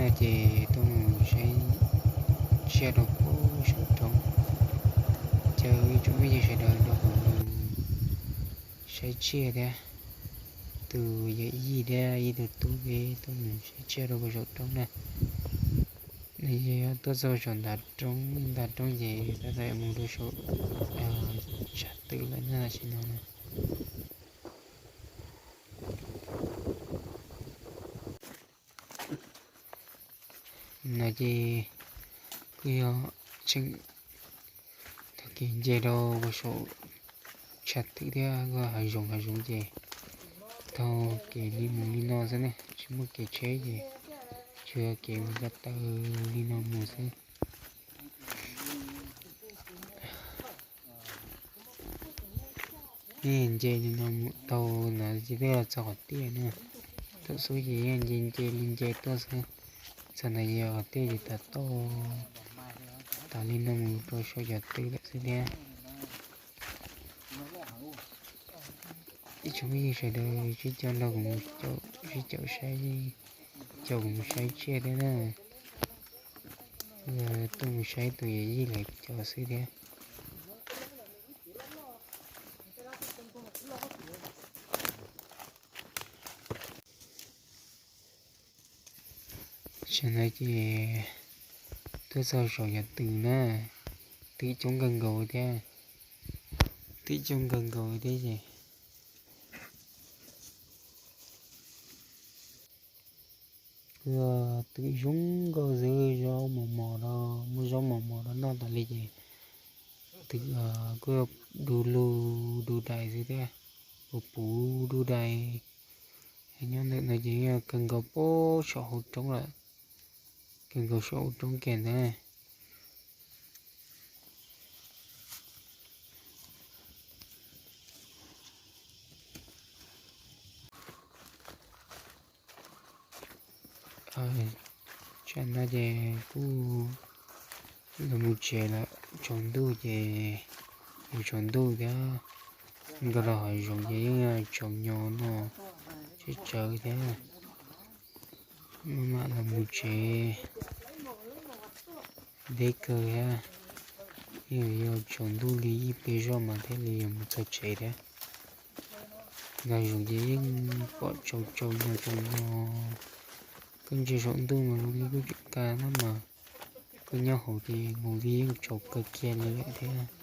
Ces tuaj mus saib tsiaj rau pem saum roob. Caw ib tsoom phooj ywg sawv daws nrog kuv mus saib tsiaj thiab. Tus yawm yij thiab ib tug tub peb tuaj mus saib tsiaj rau pem saum roob na. Nws yog tuaj txog saum ntav roob, ntav roob ces tab tom mus rau saum tshav twm lawm na, tam sim no na. No ces kuj yog tseem taug kev nce rau saum tshav twm thiab, kuj hav zoov hav zoov ces taug kev li mus li no xwb ne, tsis muaj kev tsheb ces tsuas yog kev mus ko taw li no mus xwb. Yeej nce li no mus tau na ces twb txog qhov tiaj na. Thaum xub ces yeej nce nce li nce tuaj xwb, txog ntawd ces qhov tiaj ces tas toj, tas li no mus rau saum cov twm lawm xwb thiab. Ib tsoom phooj ywg sawv daws sib caum nrog kuv mus, sib caum saib, caum kuv mus saib tsiaj thiab na. Tuaj mus saib tus yawm yij lawv cov xwb thiab. Tam no ces tuaj txog saum cov twm na, twm coob kawg nkaus thiab, twm coob kawg nkaus thiab ces kuj twm zoo nkauj xwb, zaub mos mos rau, muaj zaub mos mos rau noj tas li ces twm kuj du lug du dais xwb thiab, puv puv du dais. Nyob ntawm no ces kawg nkaus pem saum hauv roob lawm, kawg nkaus saum hauv roob kiag ntawd. Tsam no ces kuj los mus tsev lawm, tsaus ntuj ces yuav tsaus ntuj thiab, nkaus rau hav zoov ces yeej tsaus nyo no, tsawv tsawv thiab. Maj mam los mus tsev, deb kawg thiab, yeej yuav tsaus ntuj li ib pliag zoj mas thiaj li yuav mus txog tsev thiab. Nkag zoov ces yeej pom tsaus tsaus nyo tsaus nyo, koj ntsia saum ntuj mas zoo li kuj tseem kaj na mas koj nyob hauv ces zoo li yeej tsaus kawg kiag li lawm thiab.